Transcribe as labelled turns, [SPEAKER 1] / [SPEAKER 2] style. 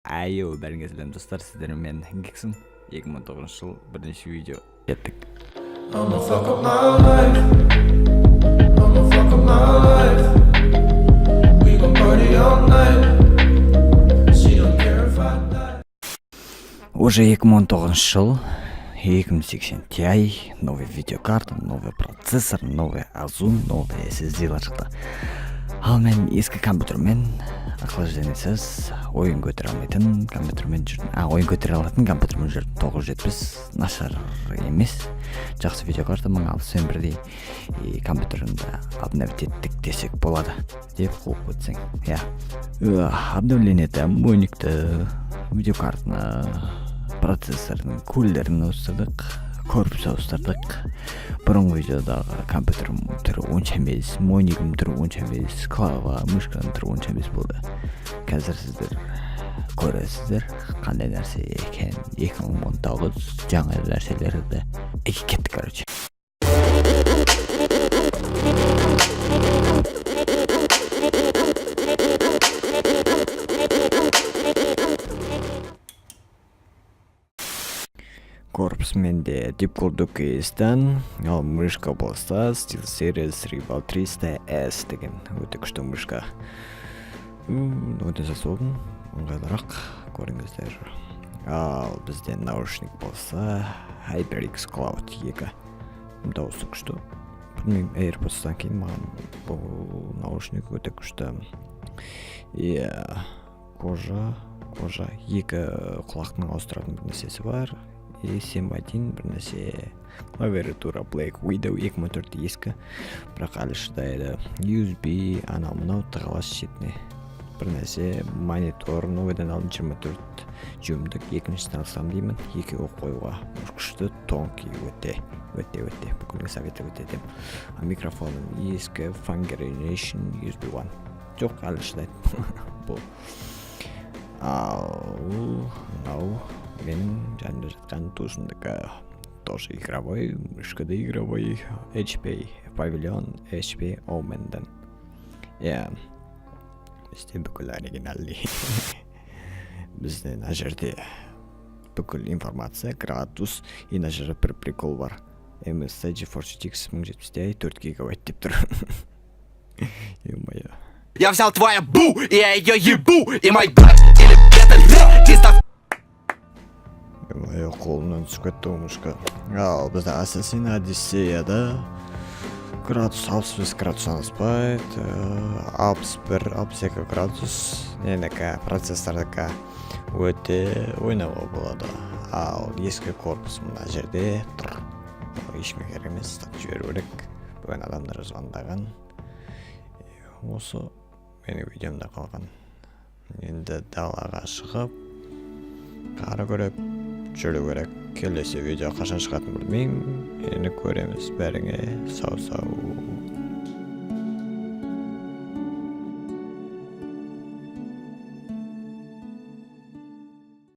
[SPEAKER 1] Айо, бәріңе сәлем, достар! Сіздермен Гиксон. 2019 жыл, бірінші видео, кеттік.
[SPEAKER 2] I'ma fuck up my life. I'ma fuck up my life. We gon' party all night. She don't care if I die.
[SPEAKER 1] Уже 2019 жыл, 2080 Ti, новый видеокарта, новый процессор, новый ОЗУ, новый SSD-лар шықты. Ал мен ескі компьютермен, охлаждениесіз, ойын көтере алмайтын компьютермен жүрдім, а ойын көтере алатын компьютермен жүрдім. 970 нашар емес, жақсы видеокарта, 1060 бірдей, и компьютерімді обновить еттік десек болады деп қуып кетсең, иә. Обновлениеде моникті, видеокартаны, процессордың кулерін ауыстырдық, корпус ауыстырдық. Бұрынғы видеодағы компьютерім түрі онша емес, моникім түрі онша емес, клава, мышканың түрі онша емес болды. Қазір сіздер көресіздер қандай нәрсе екен 2019 жаңа нәрселерді. И кеттік, короче. Корпус менде Deepcool Duke, ал мышка болса SteelSeries Rival 300S деген өте күшті мышка. Өте жақсы болдым, ыңғайлырақ, көріңіздер. Ал бізде наушник болса HyperX Cloud 2, дауысы күшті. Білмеймін, AirPods'тан кейін маған бұл наушник өте күшті. Иә, кожа, екі құлақтың ауыстыратын бір нәрсесі бар и 7.1 бір нәрсе. Клавиатура Black Widow 2004, ескі, бірақ әлі шыдайды. USB, анау мынау тығылас шетіне бір нәрсе. Монитор новыйдан алдым, 24 дюймдік, екіншісін алсам деймін, екеуі қоюға күшті, тонкий, өте өте өте бүкіл советовать етемін. А микрофоным ескі Fangerination USB One, жоқ, әлі шыдайды бұл. Ал мынау менің жанымда жатқан досымдікі, тоже игровой мышка да, игровой HP Pavilion, HP Omen'ден. Иә, бізде бүкіл оригинальный. Бізде мына жерде бүкіл информация, градус, и мына жерде бір прикол бар: MSI GeForce GTX 1070 Ti 4 гигабайт деп тұр, ё-моё.
[SPEAKER 3] Я взял твою бу, и я ее ебу. И мой брат или это чисто.
[SPEAKER 1] Ё-моё, қолымнан түсіп кетті ғой мышка. Ал бізде Assassin Odyssey'да градус 65 градустан аспайды, 61, 62 градус. Ненікі, процессордікі өте ойнауға болады. Ал ескі корпус мына жерде тұр. Ол ешкімге керек емес, сатып жіберу керек. Бүгін адамдар звондаған. И осы менің видеомда қалған. Енді далаға шығып, қар көріп жүру керек. Келесі видео қашан шығатынын білмеймін, енді көреміз. Бәріңе сау сау.